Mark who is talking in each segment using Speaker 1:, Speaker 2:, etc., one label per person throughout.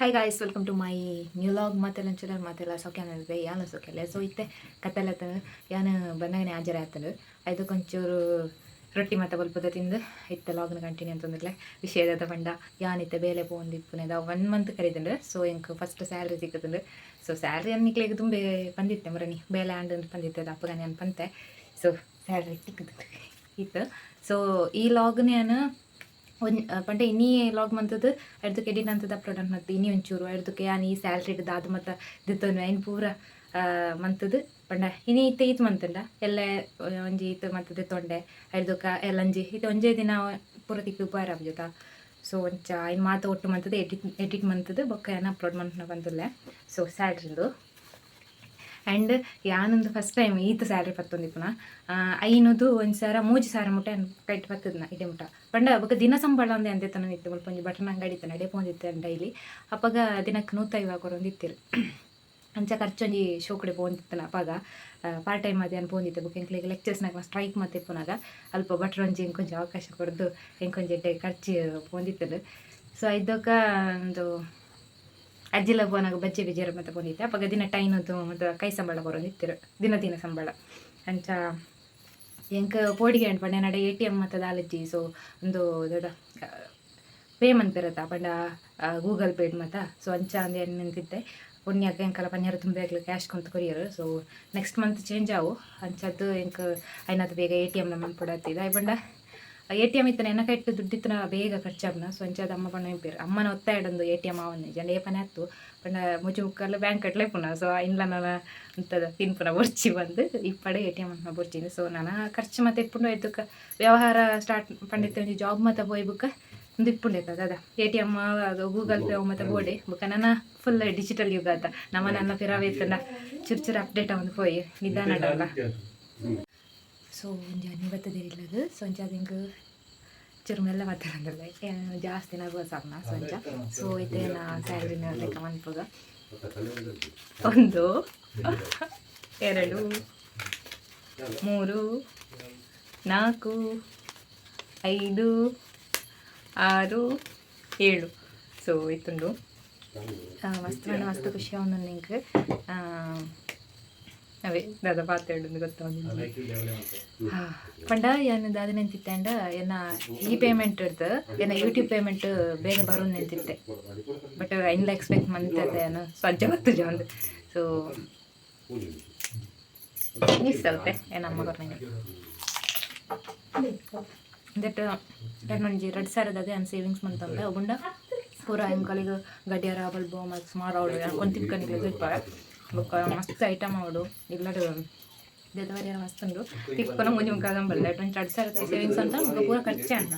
Speaker 1: Hi guys, welcome to my new vlog. ಮಾತೆಲ್ಲ ಅಂಚಲ ಮಾತೆಲ್ಲ ಸೌಖ್ಯ ಯಾನು ಸೌಖ್ಯಲ್ಲ. ಸೊ ಇತ್ತೆ ಕತ್ತಲತ್ತ, ಯಾನು ಬಂದಾಗನೆ ಹಾಜರ ಆತನು. ಐದಕ್ಕೆ ಒಂಚೂರು ರೊಟ್ಟಿ ಮತ್ತೆ ಬಲ್ಪದ ತಿಂದು ಇತ್ತೆ ಲಾಗ್ನ ಕಂಟಿನ್ಯೂ ಅಂತಂದ್ರೆ, ವಿಷಯದ ಪಂಡ ಯಾನಿತ್ತೆ ಬೇಲೆ ಪೋಂದಿಪ್ಪುನೆದ ಒನ್ ಮಂತ್ ಕರೀತಂಡು. ಸೊ ಎಂಕ್ ಫಸ್ಟ್ ಸ್ಯಾಲ್ರಿ ಸಿಕ್ಕುತ್ತಂಡು. ಸೊ ಸ್ಯಾಲ್ರಿ ಅನ್ನಿಕ್ಲೆಗ್ ತುಂಬೆ ಬಂದಿತ್ತೆ ಮರನಿ ಬೇಲೆ ಆಂಡ್ ಬಂದಿತ್ತೆ ಅಪ್ಪಗ ನಾನು ಪಂತೆ. ಸೊ ಸ್ಯಾಲ್ರಿ ತಿಕ್ಕುದು ಇತ್ತು. ಸೊ ಈ ಲಾಗ್ನ ಯಾನು ಒಂಜ್ ಪಂಡ ಇನಿ ಲಾಗ್ ಮಂತದ್ದು ಅಡ್ದಕ್ಕೆ ಎಡಿಟ್ ಅಂತದ ಅಪ್ಲೋಡ್ ಮತ್ತು ಇನಿ ಒಂಚೂರು ಅಡ್ದಕ್ಕೆ ಯಾನ್ ಈ ಸ್ಯಾಲ್ರಿ ದಾದ ಮತ್ತು ದಿತ್ತೊಂದು ಐನ್ ಪೂರ ಮಂತದ್ದು. ಪಂಡ ಇನಿ ಇತ್ತೆ ಈತ್ ಮಂತುಂಡ ಎಲ್ಲ ಒಂಜಿ ಈತ್ ಮಂತದ್ದು ತೊಂಡೆ ಐಡ್ದೊಕ ಎಲ್ಲಂಜಿ ಇತ್ತೆ ಒಂಜೇ ದಿನ ಪೂರ ತಿಕ್ಕು ಉಪಕಾರ ಆಪುಜತ. ಸೊ ಒಂಚ ಐನ್ ಮಾತ ಒಟ್ಟು ಮಂತದ್ದು, ಎಡಿಟ್ ಎಡಿಟ್ ಮಂತದ್ದು, ಬೊಕ್ಕ ಯಾನ್ ಅಪ್ಲೋಡ್ ಮಂತ್ನ ಬಂದುಲ್ಲೆ. ಸೊ ಸ್ಯಾಲ್ರಿದು ಆ್ಯಂಡ್ ಯಾನೊಂದು ಫಸ್ಟ್ ಟೈಮ್ ಈತ ಸ್ಯಾಲ್ರಿ ಪತ್ತೊಂದಿಪ್ಪುನ. ಐನೂದು ಒಂದು ಸಾವಿರ 3000 ಮುಟ್ಟ ಕೈಟ್ ಪತ್ತದ್ನ ಇಡೆ ಮುಟ್ಟ. ಪಂಡ ಬೊಕ ದಿನ ಸಂಬಳ ಒಂದೇ ಅಂತೆ ಇತ್ತು. ಮುಲ್ಪ ಒಂಜಿ ಬಟನ್ ಅಂಗಡಿ ಇತ್ತು, ನಡೆ ಪೋಂದಿತ್ತೆ ಡೈಲಿ. ಅಪಗ ದಿನಕ್ಕೆ 150 ಕೊರೊಂದಿತ್ತಿರು. ಅಂಚ ಖರ್ಚೊಂಜಿ ಶೋಕಡೆ ಪೋಂದಿತ್ತನ. ಅಪಗ ಪಾರ್ಟ್ ಟೈಮ್ ಅದೇ ಪೋಂದಿತ್ತೆ. ಬೊಕ ಎಂಕ್ಲೆಗ್ ಲೆಕ್ಚರ್ಸ್ನಾಗ ಸ್ಟ್ರೈಕ್ ಮತ್ತೆ ಇಪ್ಪುನಾಗ ಅಲ್ಪ ಭಟ್ರು ಒಂಜಿ ಎಂಕೊಂಜಿ ಅವಕಾಶ ಕೊರ್ದು ಎಂಕೊಂಜಿ ಎಡ್ಡೆ ಖರ್ಚು ಪೋಂದಿತ್ತದು. ಸೊ ಐದೊಕ ಒಂದು ಅಜ್ಜಿಲ ಪೋನಾಗ ಬಜ್ಜೆ ಬಿಜಾರ ಮತ್ತೆ ಪೋಂದಿತ್ತೆ. ಅಪಗ ದಿನ ಟೈನದು ಮತ್ತು ಕೈ ಸಂಬಳ ಕೊರೊಂದಿತ್ತಿರು, ದಿನ ದಿನ ಸಂಬಳ. ಅಂಚ ಎಂಕ್ ಪೋಡಿಗೆ ಉಂಟು. ಪಂಡ ನಡೆ ಎಟಿಎಮ್ ಮತ್ತು ದಾಲಜ್ಜಿ. ಸೊ ಒಂದು ದಾದ ಪೇ ಮನ್ಪೆರತ ಪಂಡ ಗೂಗಲ್ ಪೇಡ್ ಮತ್ತ. ಸೊ ಅಂಚ ಅಂದೆ ನಿಂತಿದ್ದೆ. ಪುಣ್ಯಕ್ಕೆ ಎಂಕಲ ಪನ್ಯರ ತುಂಬೆ ಕ್ಯಾಶ್ ಕೊಂತ ಕೊರಿಯರು. ಸೊ ನೆಕ್ಸ್ಟ್ ಮಂತ್ ಚೇಂಜ್ ಆವು. ಅಂಚದ್ದು ಎಂಕ್ ಐನಾತ್ ಬೇಗ ಎಟಿಎಮ್ ಮನ್ಪೊಡಾತಿದೆ. ಆಯ್ ಪಂಡ ಎಟಿಎಮ್ ಇತ್ತನ ಎನ್ನ ಕೈಟ್ ದುಡ್ಡಿತ್ತನ ಬೇಗ ಖರ್ಚಾಗ್ನ. ಸೊ ಅಂಚಾದ ಅಮ್ಮ ಪಂಡ ಪೇರು ಅಮ್ಮನ ಒತ್ತಾಯಡೊಂದು ಎಟಿಎಮ್ ಆವೊಂದು ಜಂಡ ಏಪನೆ ಆತು. ಪಂಡ ಮುಜಿ ಮುಕ್ಕಲ್ಲ ಬ್ಯಾಂಕ್ ಕಟ್ಲೆ ಪುನ. ಸೊ ಇಂಡ್ಲ ನನ ಅಂತದ ತಿನ್ಪುನ ಬೊರ್ಚಿ ಬಂದು ಇಪ್ಪಡೆ ಎಟಿಎಮ್ ಅಂತ ಬೊರ್ಚಿನಿ. ಸೊ ನನ ಖರ್ಚು ಮತ್ತೆ ಇಪ್ಪುಂಡು ಆಯ್ತು. ವ್ಯವಹಾರ ಸ್ಟಾರ್ಟ್ ಪಂಡಿತ ಒಂಜಿ ಜಾಬ್ ಮತ್ತೆ ಪೋಯಿ ಬುಕ್ಕ ಒಂದು ಇಪ್ಪುಂಡು ಅದ ಎಟಿಎಮ್, ಅದು ಗೂಗಲ್ ಪೇ ಮತ್ತೆ ಬೋಡೆ. ಬುಕ್ಕ ನನ್ನ ಫುಲ್ ಡಿಜಿಟಲ್ ಯುಗ ಅತ್ತ. ನಮ್ಮ ನನ್ನ ಪಿರಾವೆ ಇತ್ತಂಡ ಚುರು ಚುರು ಅಪ್ಡೇಟ್ ಆವೊಂದು ಪೋಯಿ ನಿಧಾನ ಅಲ್ಲ. ಸೊ ಒಂಜಿ ಅನ್ನಿ ಬತ್ತದಿಲ್ಲದು. ಸೊ ಒಂಜಿ ಅದು ಹಿಂಗೆ ಚುರು ಮೆಲ್ಲ ಮಾತಾಡಂದಿಲ್ಲ, ಜಾಸ್ತಿ ನರ್ವಸ್ ಆಗ್ನ. ಸೊ ಅಂಚ. ಸೊ ಇತ್ತೆ ನಾ ಸ್ಯಾಲ್ರಿನ ಲೆಕ್ಕ ಮನ್ಪುಗ. ಒಂದು, ಎರಡು, ಮೂರು, ನಾಲ್ಕು, ಐದು, ಆರು, ಏಳು. ಸೊ ಇತ್ತುಂಡು. ಮಸ್ತ್ ಪಂಡ ಮಸ್ತ್ ಖುಷಿ ಆವೊಂದುಂಡು ಎಂಕ್. ಅವೇ ದಾದ ಪಾತೆರೊಂದು ಗೊತ್ತಾವೊಂದು. ಪಂಡ ಯಾನ್ ದಾದ ನೆಂತಿತ್ತೆ ಎನ್ನ ಈ ಪೇಮೆಂಟ್ ಇಡ್ದು ಎನ್ನ ಯೂಟ್ಯೂಬ್ ಪೇಮೆಂಟ್ ಬೇಗ ಬರೋದು ನೆಂತಿತ್ತೆ. ಬಟ್ ಐನ್ಲ ಎಕ್ಸ್ಪೆಕ್ಟ್ ಮಂತದೆ ಯಾನು. ಸೊ ಅಂಚ ಗೊತ್ತುಜ ಒಂದು. ಸೊ ಮಿಸ್ ಅಲ್ತೆ ಏನ ಅಮ್ಮ ಕೊರ್ನಂಗೆ that ಒಂಜಿ 2000ದ ಅದೇ ಯಾನ್ ಸೇವಿಂಗ್ಸ್ ಮಂತೊಂದೆ. ಅಗುಂಡ ಪೂರ ಎಂಕಲಿಗ್ ಗಡಿಯಾರ, ಬಲ್ಬು ಮತ್ತು ಸುಮಾರು ಅವಡು ಕೊಂತಿಕ್ಕನಿಗೆ ತೋಜಿಪಾವೆ. ಬೊಕ್ಕ ಮಸ್ತ್ ಐಟಮ್ ಅವಡು ಇಲ್ಲಡ್ ದೆತವರಿಯರ ಮಸ್ತ್ ಉಂಡು. ತಿಕ್ಕುನ ಮೂಜಿ ಮುಕ್ಕಾಲ್ ಸಂಬಳ ಒಂಜಿ 2000 ಸೇವಿಂಗ್ಸ್ ಅಂತ. ಬೊಕ್ಕ ಪೂರ ಖರ್ಚೆ ಅನ್ನ.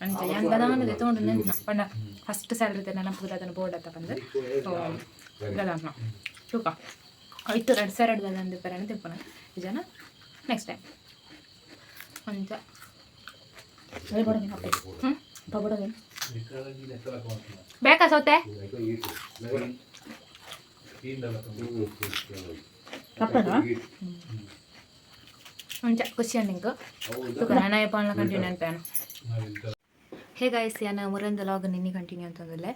Speaker 1: ಅಂಚ ಯಾನ್ ದಾದಾನ ದೆತೊಂಡು ನೆಂತ್ನ ಪಂಡ ಫಸ್ಟ್ ಸ್ಯಾಲ್ರಿ ನೆನಪು ದಾದನ ಬೋರ್ಡ್ ಅತ್ತ ಪಂದ್. ಸೊ ದಾದಾನ ತೂಕ ಐತು 2000 ದಾದ ಪೆರಣ ತಿಪ್ಪುನ ನಿಜನ ನೆಕ್ಸ್ಟ್ ಟೈಮ್ ಅಂಚ. ಹ್ಞೂ ಬೇಕಾ ಸೌತೆ? ಅಂಚ ಖುಷಿ ಎಂಕ್. ತೂಕ ನನ ಏಪಾನ್ಲ ಕಂಟಿನ್ಯೂ ಅನ್ಪೇನು. ಹೇ ಗೈಸ್, ಯಾನ್ ಮುರಂದ ಲಾಗ್ ನಿನ್ನೆ ಕಂಟಿನ್ಯೂ ಅಂತಂದಿಲ್ಲ.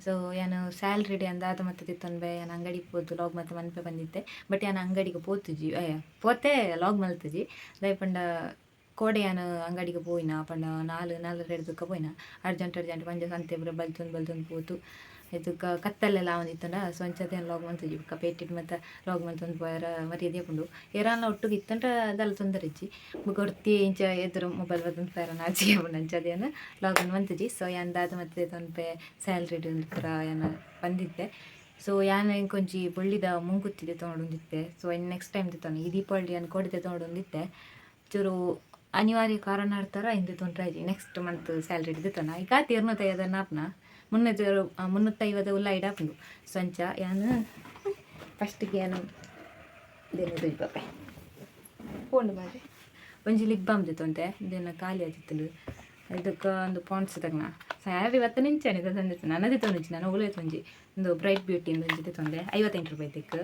Speaker 1: ಸೊ ಯಾನ್ ಸ್ಯಾಲ್ರಿ ಡೇ ಅಂದಾದ ಮತ್ತೆ ತಿತ್ತೊಂಬೆ ಯಾನ್ ಅಂಗಡಿಗೆ ಪೋದು ಲಾಗ್ ಮತ್ತೆ ಮನ್ಪೆ ಬಂದಿದ್ದೆ. ಬಟ್ ಯಾನ್ ಅಂಗಡಿಗೆ ಪೋತುಜಿ, ಪೋತೆ ಲಾಗ್ ಮಲ್ತುಜಿ. ದಾಯೆ ಪಂಡ ಕೋಡೆ ಯಾನ್ ಅಂಗಡಿಗೆ ಪೋಯಿನ ಪಂಡ ನಾಲ್ ನಾಲ್ಕರ ದುಕ್ಕ ಪೋಯಿನ. ಅರ್ಜೆಂಟ್ ಅರ್ಜೆಂಟ್ ಪಂಜ ಸಂತೆ ಪೂರ ಬಲ್ತೊಂದು ಬಲ್ತೊಂದು ಪೋತು ಇದಕ್ಕ ಕತ್ತಲೆಲ್ಲ ಆವೊಂದಿತ್ತಂಡ. ಸೊ ಅಂಚತೆ ಯಾನ್ ಲಾಗ್ ಮಲ್ತುಜಿ. ಬೊಕ್ಕ ಪೇಟೆಡ್ ಮತ್ತೆ ಲಾಗ್ ಮಲ್ತೊಂದು ಪೋಯರ ಮರ್ಯಾದೆ ಪುಂಡು. ಏರಾನ್ಲ ಒಟ್ಟುಗು ಇತ್ತಂಡ ದಾಲ ತೊಂದರೆ ಇಜ್ಜಿ. ಬೊಕ ಒರ್ತಿ ಇಂಚ ಎದುರು ಮೊಬೈಲ್ ಬತ್ತೊಂದು ಪೋಯರ ನಾಚಿಕೆ ಆಪುಂಡು. ಅಂಚ ಯಾನ್ ಲಾಗ್ ಮಲ್ತುಜಿ. ಸೊ ಯಾನ್ ದಾದ ಮತ್ತೆ ತೊನ್ಪೆ ಸ್ಯಾಲ್ರಿ ಪೂರ ಯಾನ್ ಬಂದಿತ್ತೆ. ಸೊ ಯಾನ್ ಎಂಕೊಂಜಿ ಬೊಳ್ಳಿದ ಮೂಂಕುತ್ತಿ ದೆತೊಂಡೊಂದಿತ್ತೆ. ಸೊ ಇನ್ನು ನೆಕ್ಸ್ಟ್ ಟೈಮ್ ದೆತೊನ್ನ. ಈ ದೀಪಾವಳಿ ಯಾನ್ ಕೋಡೆ ದೆತೊಂಡೊಂದಿತ್ತೆ. ಚೂರು ಅನಿವಾರ್ಯ ಕಾರಣಾರ್ತರ ಇಂದು ತೊಂದರೆ. ನೆಕ್ಸ್ಟ್ ಮಂತ್ ಸ್ಯಾಲ್ರಿ ದೆತೊನ್ನ. ಈಗ 250 ಆಪ್ನ ಮುನ್ನೂರ 350 ಉಲ್ಲ ಇಡಾಪುಂಡು. ಸೊ ಅಂಚ ಯಾನ್ ಫಸ್ಟಿಗೆ ಯಾನು ದೇನು ತೋಜಿಪಾಪೆ ಪೋಂಡು ಮಾರ್ರೆ. ಒಂಜಿ ಲಿಪ್ ಬಾಮ್ ದೆತೊಂತೆ, ಇದನ್ನು ಖಾಲಿ ಆತಿತ್ತುಂಡು. ಇದಕ್ಕೆ ಒಂದು ಪಾಂಡ್ಸ್ ತಗ್ನ ಸ್ಯಾಲ್ರಿ ಬತ್ತ ನಿಂಚನೆ ತಂದಿತ್ತು. ನನ್ನ ದೆತೊಂದಿಜ್ಜಿ, ನಾನು ಓಲೆ ಒಂಜಿ ಒಂದು ಬ್ರೈಟ್ ಬ್ಯೂಟಿ ಒಂಜಿ ದೆತೊಂದೆ, 58 ರೂಪಾಯಿ ತಿಕ್.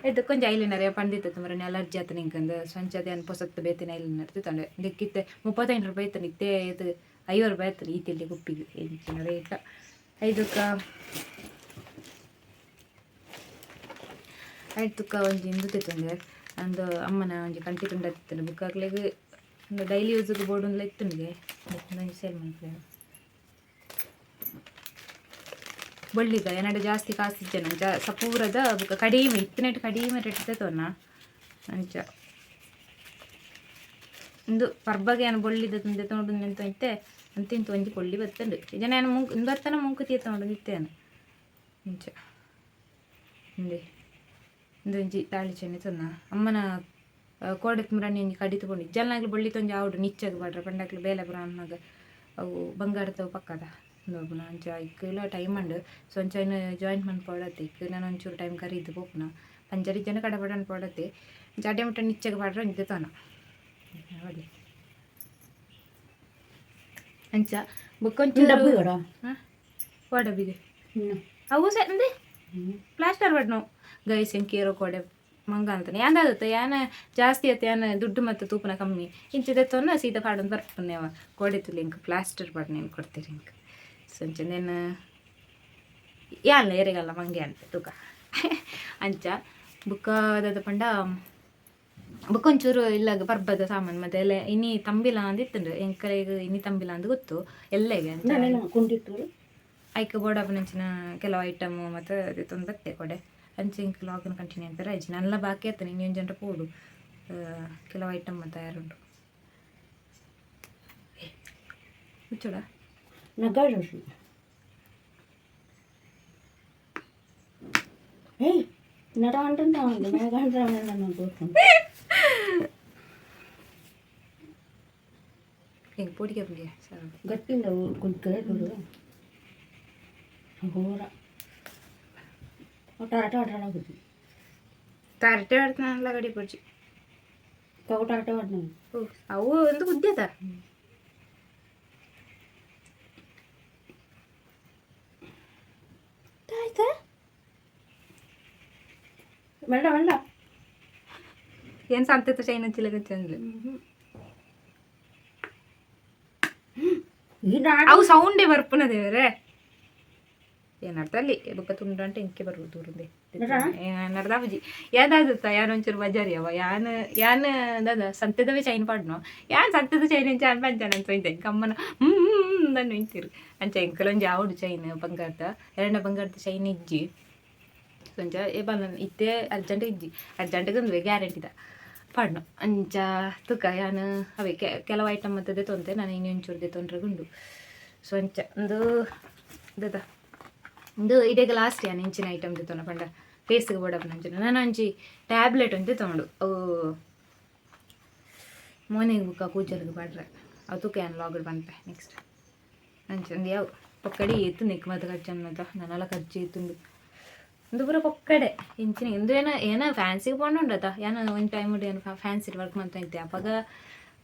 Speaker 1: ಇದಕ್ಕೆ ಒಂಜಿ ಐಲೈನರ್ ಪಂಡಿತ್ತು ಮರ ಅಲರ್ಜಿ ಆತ ನಿಂಕಂದು. ಸೊ ಅಂಚ ಅದೇ ಪೊಸತ್ತು ಬೇತಿನ ಐಲೈನರ್ ತಗೊಂಡೆ. ಇದಕ್ಕಿತ್ತೆ 38 ರೂಪಾಯಿ ಇತ್ತು, ಇತ್ತೆ ಇದು 50 ರೂಪಾಯಿ ಆಯ್ತು ಈ ತಿಲ್ಲಿ ಕುಪ್ಪಿಗೆ. ಎಂಚಿನ ರೇಟ್. ಇದಕ್ಕೆ ಐಟ್ ತುಕ್ಕ ಒಂಜಿ ಇಂದು ತಿತ್ತಂದೆ ಅಂದು ಅಮ್ಮನ ಒಂಜಿ ಕಂಟಿ ತುಂಡ ತಿತ್ತಂಡು. ಬುಕ್ಕ ಅಕ್ಲೆಗ್ ಉಂದು ಡೈಲಿ ಯೂಸ್ಗೆ ಬೋಡುಂದ್ಲ ಇತ್ತುಂಡುಗೆ, ಒಂಜಿ ಸೇಲ್ ಮನ್ಪುಲೆ. ಬೊಳ್ಳಿದ ಎನ್ನಡ ಜಾಸ್ತಿ ಕಾಸು ಇಜ್ಜನ ಅಂಚ ಸಪೂರದ ಬುಕ್ಕ ಕಡಿಮೆ ಇತ್ತಿನೆಟ್ ಕಡಿಮೆ ರೇಟ್ ತೋನ ಅಂಚ. ಇಂದು ಪರ್ಬಗೆ ಯಾನ್ ಬೊಳ್ಳಿದ ತುಂದೆ ತೊಗೊಂಡು ಎಂತ ಇತ್ತೆ ಅಂತಿಂತ ಒಂಜಿ ಬೊಳ್ಳಿ ಬತ್ತುಂಡು. ಜನ ಯಾನ್ ಮುಂಕ್ ಇಂದು ಬರ್ತನ ಮುಂಕುತಿ ತಗೊಂಡು ಇತ್ತೆ ಯಾನ್ ಅಂಚ. ಇಂದೆ ಇಂದೊಂಜಿ ತಾಳಿ ಚೆನ್ನಿ ತನ್ನ ಅಮ್ಮನ ಕೋಡೆ ಮುರಾನಿ ಒಂಜಿ ಕಡಿ ತಗೊಂಡು ಇಜ್ಜಲ್ನಾಗ್ಲು ಬೊಳ್ಳಿ ತೊಂಜಿ ಆವಡು ನಿಚ್ಚಗ್ ಬಾಡ್ರ ಪಂಡಾಕ್ಲು ಬೇಲೆ ಪುರ ಅನ್ನಾಗ ಅವು ಬಂಗಾರದವು ಪಕ್ಕದ ಪುನ ಅಂಚ. ಇಕ್ಲ ಟೈಮ್ ಉಂಡು. ಸೊ ಅಂಚ ಇನ್ನು ಜಾಯಿಂಟ್ ಮನ್ಪೊಡತ್ತೆ. ಇಕ್ ನಾನು ಒಂಚೂರು ಟೈಮ್ ಕರೀದು ಪೋಪುನ ಪಂಜರಿ ಜನ ಕಡಬಡ ಅನ್ಪೊಡತ್ತೆ. ಜಾಡೆ ಮುಟ್ಟ ನಿಚ್ಚಗ್ ಪಾಡ್ರ ಒಂಜಿ ತೋನ ಬಲ್ಲಿ ಅಂಚ. ಬೊಕ್ಕೊಂಚೂರು
Speaker 2: ಡಬ್ಬಿ ಕೊಡ.
Speaker 1: ವಾ ಡಬ್ಬಿಗೆ ಅವು ಸೆ ಪ್ಲಾಸ್ಟರ್ ಬಡ್ನು ಗೈಸ್. ಎಂಕೇರೋ ಕೊಡೆ ಮಂಗ ಅಂತಾನೆ ಯಾಂದಾದತ್ತ ಯಾನ ಜಾಸ್ತಿ ಆತ ಯಾನ ದುಡ್ಡು ಮತ್ತು ತೂಪುನ ಕಮ್ಮಿ ಇಂಚ ದೆತ್ತೊನ್ನ ಸೀದಾ ಪಾಡೊಂದು ಬರ್ಪುನೇವ. ಕೋಡೆ ತುಲಿ ಇಂಕ್ ಪ್ಲಾಸ್ಟರ್ ಪಾಡ್ನ ಏನು ಕೊಡ್ತೀರಿ ಇಂಕ್. ಸೊ ಅಂಚ ನೇನು ಯಾನ್ಲ ಎರೆಗಲ್ಲ ಮಂಗೆ ಅಂತ ತೂಕ ಅಂಚ. ಬುಕ್ಕ ದಾದ ಪಂಡ ಬೊಕ್ಕ ಒಂಚೂರು ಇಲ್ಲಾಗ ಪರ್ಬದ ಸಾಮಾನು ಮತ್ತೆ ಎಲ್ಲ ಇನಿ ತಂಬಿಲ ಅಂದ್ ಇತ್ತುಂಡು. ಎಂಕಲೆಗ್ ಇನಿ ತಂಬಿಲ ಅಂದ್ ಗೊತ್ತು ಎಲ್ಲೆಗೆ ಅಂಚ.
Speaker 2: ಕುಂಡಿಟ್ಟು.
Speaker 1: ಐಕ್ ಬೋಡಾಪುನಂಚಿನ ಕೆಲವು ಐಟಮ್ ಮತ್ತು ದೆತ್ತೊಂದು ಬತ್ತೆ ಕೊಡೆ. ಅಂಚ ಎಂಕ್ ಲಾಗನ್ ಕಂಟಿನ್ಯೂ ಅಂತಾರೆ ಆಯ್ಜಿ ನಲ್ಲ ಬಾಕಿ ಆತನೆ ಇನಿ ಒಂಜಿ ಜನರ ಪೋಡು ಕೆಲವು ಐಟಮ್ ಮತ್ತೆ ಯಾರುಂಡು ಮುಚ್ಚೋಡ.
Speaker 2: ನಗಾಡು. ಏಯ್ ನಡ ಅಂటుందా మేఘంటే.
Speaker 1: ಎಂಕ್ ಪೋಡಿಗೆ ಪುಂಡಿಯ ಸರ್.
Speaker 2: ಗಟ್ಟಿಂದ కొంచెం ಘೋರ ಟೊರಟೊ ಆಟಾಡೋದು.
Speaker 1: ತರಟೆ ಆಡ್ತಾನಲ್ಲ ಗಡಿ ಪೊಡ್ಚಿ.
Speaker 2: ಟೊರಟೊ ಆಡ್ನ.
Speaker 1: ಓ ಅವು ಒಂದು ಉದ್ಯತ. ಆಯ್ತಾ?
Speaker 2: ಬೇಡ ಬೇಡ.
Speaker 1: ಏನು ಸಂತತ ಚೈನ ಚಿಲಕ ಚಂದ್ಲು.
Speaker 2: ಈ ನಾಡ
Speaker 1: ಅವು ಸೌಂಡೇ ಬರ್ಪುನ ದೇವರೇ. ಏನರ್ಥ ಅಲ್ಲಿ ಬೊಕ್ಕ ತುಂಡಂಟೆ ಇಂಕೆ ಬರುವುದು ದೂರಂದೆ ನಡ್ದಾ ಬುಜಿ ಯಾದಾದತ್ತ ಯಾನ್ ಒಂಚೂರು ಬಜಾರಿ ಅವ ಯಾನ್ ಯಾನ್ ದಾದ ಸಂತೆದವೇ ಚೈನ್ ಪಾಡ್ನೋ. ಯಾನ್ ಸಂತೆದ ಚೈನ್ ಅಂಚ ಅನ್ ಪಂಚನ ಅಂತ ಇಂತ ಕಮ್ಮನ ಹ್ಮ್ ನನ್ನು ಇಂತಿರು ಅಂಚ. ಎಂಕಲೊಂಜಿ ಆವಡು ಚೈನ್ ಬಂಗಾರದ ಎರಡನೇ ಬಂಗಾರದ ಚೈನ್ ಇಜ್ಜಿ. ಒಂಚ ಏ ಬಲ್ಲ ಇತ್ತೆ ಅರ್ಜೆಂಟ್ ಇಜ್ಜಿ, ಅರ್ಜೆಂಟ್ಗೆ ಒಂದು ಗ್ಯಾರಂಟಿದ ಪಾಡ್ನು ಅಂಚ ತುಕ. ಯಾನ್ ಅವೇ ಕೆಲವು ಐಟಮ್ ಮತ್ತೆ ತೊಂತೆ ನಾನು ಇನ್ನು ಒಂಚೂರು ದೆತ್ತೊಂಡ್ರೆ ಉಂಡು. ಸೊ ಅಂಚ ಒಂದು ದದ ಇಂದು ಇಡೀಗ ಲಾಸ್ಟ್ ಯಾನ್ ಇಂಚಿನ ಐಟಮ್ ದೆತ್ತೊನ ಪಂಡ ಫೇಸ್ಗೆ ಬೋಡಪ್ಪನ ಅಂಚಿನ ನಾನು ಒಂಜಿ ಟ್ಯಾಬ್ಲೆಟ್ ಒಂಜಿ ತೊಗೊಂಡು ಅವು ಮೋನೆಗೆ ಬುಕ್ಕ ಕೂಜಲ್ಗೆ ಪಾಡ್ರೆ. ಅವು ತುಕ ಯಾನ್ ಲಾಗ್ಡ್ ಪನ್ಪೆ ನೆಕ್ಸ್ಟ್. ಅಂಚ ಒಂದು ಯಾವ ಪೊಕ್ಕಡಿ ಎತ್ತು ನಿಕ್ ಮತ್ತೆ ಖರ್ಚು ಮತ್ತೆ ನನ್ನೆಲ್ಲ ಖರ್ಚು ಎತ್ತುಂಡು. ಒಂದು ಪೂರ ಪೊಕ್ಕಡೆ ಇಂಚಿನ ಇಂದು ಏನ ಏನ ಫ್ಯಾನ್ಸಿಗೆ ಪೋಂಡ ಉಂಡತ. ಯಾನ ಒಂದು ಟೈಮ್ ಉಂಡು ಏನು ಫ್ಯಾನ್ಸಿ ವರ್ಕ್ ಮಂತ ಇತ್ತೆ. ಅಪಗ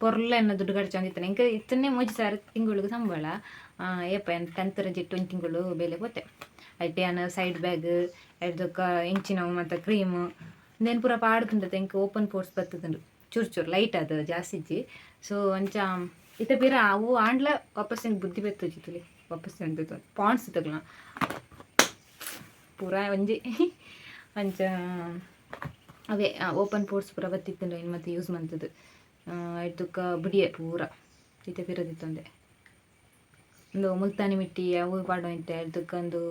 Speaker 1: ಪೊರ್ಲ ಎನ್ನ ದುಡ್ಡು ಖರ್ಚು ಎಂಕ ಇತ್ತನ್ನೇ 3000 ತಿಂಗಳಿಗೆ ಸಂಬಳ. ಏಪ ಏನು ಟೆಂತ್ ರಜೆಟ್ ಒಂದು ತಿಂಗಳು ಬೆಲೆ ಪೋತೆ. ಐಟ್ ಯಾನ್ ಸೈಡ್ ಬ್ಯಾಗ್ ಐಡ್ದೊಕ್ಕ ಇಂಚಿನವು ಮತ್ತು ಕ್ರೀಮು ಇಂದೇನು ಪೂರ ಪಾಡ್ದುಂಡತೆ. ಎಂಕ್ ಓಪನ್ ಪೋರ್ಸ್ ಬತ್ತದುಂಡು ಚೂರು ಚೂರು ಲೈಟ್ ಅದು ಜಾಸ್ತಿ ಇಜ್ಜಿ. ಸೊ ಅಂಚ ಇತ್ತೆ ಪಿರ ಅವು ಆಂಡ್ಲ ವಾಪಸ್ ಎಂಕ್ ಬುದ್ಧಿ ಬತ್ತುಜಿ ತುಲಿ ವಾಪಸ್ ಎಂತ ಪಾಂಡ್ಸ್ ತಗ್ಲ ಪೂರ ಒಂಜಿ ಅಂಚ. ಅವೇ ಓಪನ್ ಪೋರ್ಸ್ ಪೂರ ಬತ್ತಿತ್ತುಂಡು ಇನ್ನು ಮತ್ತೆ ಯೂಸ್ ಮಂತದ್ದು ಐತುಕ್ಕ ಬುಡಿಯೆ ಪೂರ. ಇತ್ತೆ ಪಿರದಿತ್ತೊಂದೆ ಒಂದು ಮುಲ್ತಾನಿ ಮಿಟ್ಟಿ ಅವು ಪಾಡೋ ಇತ್ತೆ. ಐತುಕ್ಕ ಒಂದು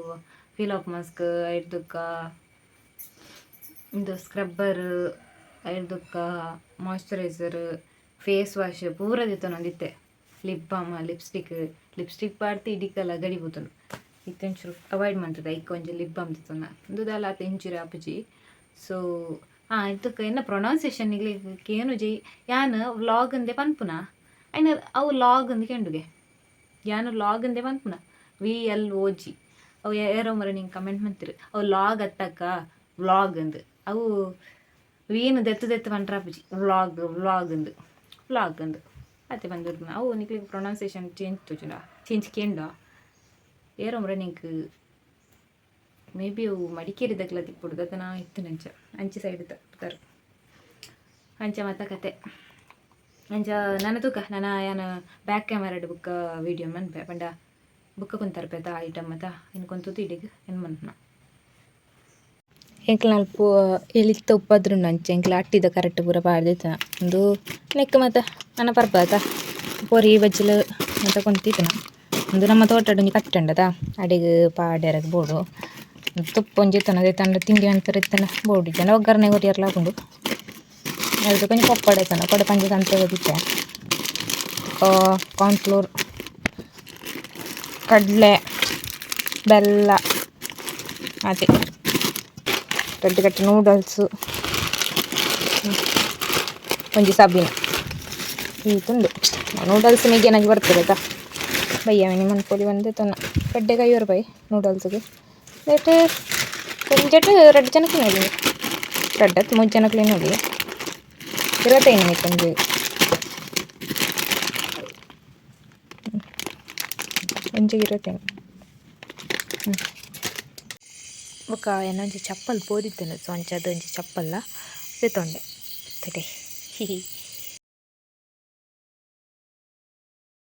Speaker 1: ಫೀಲ್ ಆಫ್ ಮಾಸ್ಕ್, ಐತುಕ್ಕ ಇಂದು ಸ್ಕ್ರಬ್ಬರ್, ಐದುಕ್ಕ ಮಾಯ್ಶ್ಚರೈಸರ್, ಫೇಸ್ ವಾಶ್ ಪೂರ ದೆತ್ತೊನೊಂದಿತ್ತೆ. Lip balm, lipstick. ಲಿಪ್ಸ್ಟಿಕ್ ಪಾಡ್ತಿ ಇಡಿಕಲ್ಲ ಗಡಿ ಪೂತುಂಡು. ಇತ್ತೆ ಒಂಚೂರು ಅವಾಯ್ಡ್ ಮಂತದ. ಐಕ್ ಒಂಜಿ ಲಿಪ್ ಬಾಮ್ ದೆತ್ತೊನ್ನ ಉಂದು ದಾಲ ಆತ್ ಇಂಚೂರು ಆಪುಜಿ. ಸೊ ಇದಕ್ಕೆ ಎನ್ನ ಪ್ರೊನೌನ್ಸಿಯೇಷನ್ ನಿಗ್ಲಿ ಕೇನುಜಿ. ಯಾನ್ ವ್ಲಾಗ್ ಅಂದೆ ಪನ್ಪುನ ಐನ ಅವು ಲಾಗ್ ಅಂದ್ ಕೆಂಡುಗೆ. ಯಾನ್ ಲಾಗ್ ಅಂದೆ ಪನ್ಪುನ, VLOG. ಅವು ಏರೋ ಮರ ನಿಂಗೆ ಕಮೆಂಟ್ ಮಂತಿರು ಅವು ಲಾಗ್ ಅತ್ತಕ್ಕ ವ್ಲಾಗ್ ಅಂದ್. ಅವು ವೀನು ದೆತ್ತು ದೆತ್ತು ಪಂಡ್ರಾಪುಜಿ. ವ್ಲಾಗ್ ವ್ಲಾಗ್ ಅಂದ್ ವ್ಲಾಗ್ ಅಂದ್ ಅತ್ತೆ ಬಂದಿರ್ನ. ಅವು ನಿಕ್ಲಿಗೆ ಪ್ರೊನೌನ್ಸಿಯೇಷನ್ ಚೇಂಜ್ ತೋಜುಂಡ ಚೇಂಜ್ ಕೇಂಡ ಏರೋ ಮರ ನಿಂಕ್. ಮೇ ಬಿ ಅವು ಮಡಿಕೇರಿ ದಕ್ಲ ತಿಪ್ಪುಡು ದತ್ತ ನಾ ಇತ್ತಿನಂಚ ಅಂಚೆ ಸೈಡ್ ತರ್ ಅಂಚ ಮತ್ತ ಕತೆ ಅಂಚ. ನನ ತೂಕ ನನ ಯಾನ ಬ್ಯಾಕ್ ಕ್ಯಾಮರಾಡ್ ಬುಕ್ಕ ವೀಡಿಯೋ ಮನ್ಪೆ ಪಂಡ ಬುಕ್ಕ ಕುಂತರ್ಪೆತ ಐಟಮ್ ಮತ ಇನ್ನು ಕೊಂತುದು ಇಡಿಗ್ ಏನು ಮನ್ಪುನ. ಎಂಕ್ಲ ಅಲ್ಪ ಎಲಿತ್ತ ಉಪ್ಪದ್ರುಂಡು ಅಂಚ ಎಂಕ್ಲ ಅಟ್ಟಿದ ಕರೆಕ್ಟ್ ಪೂರ ಪಾಡ್ದಿತ್ತನ. ಉಂದು ನೆಕ್ ಮಾತ ನನ ಪರ್ಬದ ಪೊರಿ ಬಜ್ಜಿಲು ಮಾತ ಕೊಂತಿತ್ತನ. ಉಂದು ನಮ್ಮ ತೋಟಡ್ ಒಂಜಿ ಕಟ್ಟೆಂಡದ ಅಡೆಗ್ ಪಾಡ್ಯೆರೆಗ್ ಬೋಡು. ತುಪ್ಪ ಒಂಜಿ ಇತ್ತನ ಅದೇ ತಿಂಡಿ ಮನ್ಪೆರೆ ಇತ್ತನ ಬೋಡು ಇಜ್ಜಂಡ ಒಗ್ಗರಣೆ ಕೊರಿಯೆರ್ಲ ಆಪುಂಡು. ಅಲ್ತ ಒಂಜಿ ಪಪ್ಪಡ ಇತ್ತನ ಕೊಡೆ ಪಂಜಿ ಸಂತೆ ಇತ್ತೆ ಕಾರ್ನ್ಫ್ಲೋರ್, ಕಡಲೆ, ಬೆಲ್ಲ ಅದೇ ರಡ್ಡ್ ಕಟ್ಟ್ ನೂಡಲ್ಸ್, ಒಂಜಿ ಸಬಿನ ಈತುಂಡು. ನೂಡಲ್ಸ್ ಮೆಗ್ಯನಾಗಿ ಬರ್ತದೆ ಆಯ್ತಾ. ಬಯ್ಯ ಮಿನಿ ಮನ್ಪೊಲಿ ಒಂದೇ ತನ್ನ ರಡ್ಡೆಗೆ 50 ರೂಪಾಯಿ ನೂಡಲ್ಸ್ಗೆ. ರೇಟ್ ಒಂಜೆಟ್ ರಡ್ಡ್ ಜನಕ್ಕೆ ನೋಡಿ, ರಡ್ಡತ್ತು ಮೂಜಿ ಜನಕ್ಲೆ ನೋಡಿ. 25 ಮಿತ್ ಒಂಜಿ ಒಂಜಿಗೆ 25. ಬೊಕ್ಕ ಎನ್ನ ಒಂಜಿ ಚಪ್ಪಲ್ ಪೋದಿತ್ತುಂಡು, ಸೊ ಅಂಚಾದ್ ಒಂಜಿ ಚಪ್ಪಲ್ಲ ದೆತೊಂಡೆ. ತೂಲೆ, ಹಿ.